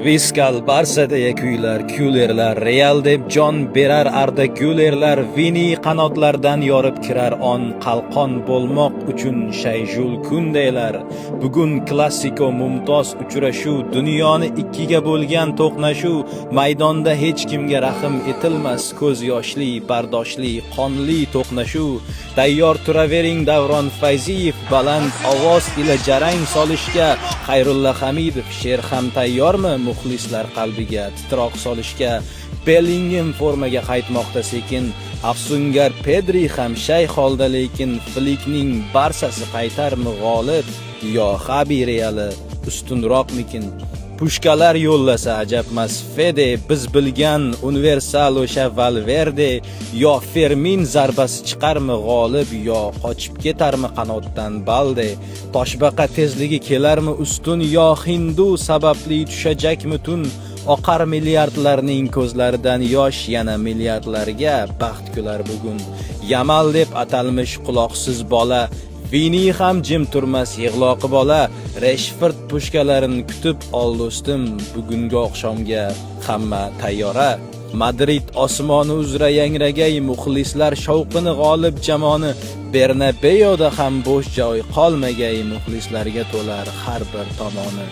Visca el Barça deya kuylar kulerlar, Real deb jon berar Arda Gülerlar, Vini qanotlardan yorib kirar on, qalqon bo'lmoq uchun Shayjul Kundeylar. Bugun Klassiko mumtoz uchrashuv, dunyoni ikkiga bo'lgan to'qnashuv, maydonda hech kimga rahm etilmas, ko'z yoshli, bardoshli, qonli to'qnashuv. Tayyor turavering Davron Fayziyev baland ovoz ila jarang solishga, Xayrulla Hamidov sher ham tayyormi muxlislar qalbiga titroq solishga? Bellingem formaga qaytmoqda sekin, afsungar Pedri ham shay holda, lekin Flikning Barsasi qaytarmi g'olib yo Xabi Reali ustunroqmikin? Pushkalar yo'llasa ajabmas Fede, biz bilgan universal o'sha Valverde, yo Fermin zarbasi chiqarmi g'olib yo qochib ketarmi qanotdan Balde? Toshbaqa tezligi kelarmi ustun yo hindu sababli tushajakmi tun? Oqar milliardlarning ko'zlaridan yosh, yana milliardlarga baxt kular bugun. Yamal deb atalmish quloqsiz bola, Vini ham jim turmas yig'loqi bola, Reshford pushkalarini kutib ol do'stim, bugungi oqshomga hamma tayyora. Madrid osmoni uzra yangragay muxlislar shovqini g'olib jamoni, Bernabeoda ham bo'sh joy qolmagay, muxlislarga to'lar har bir tomoni.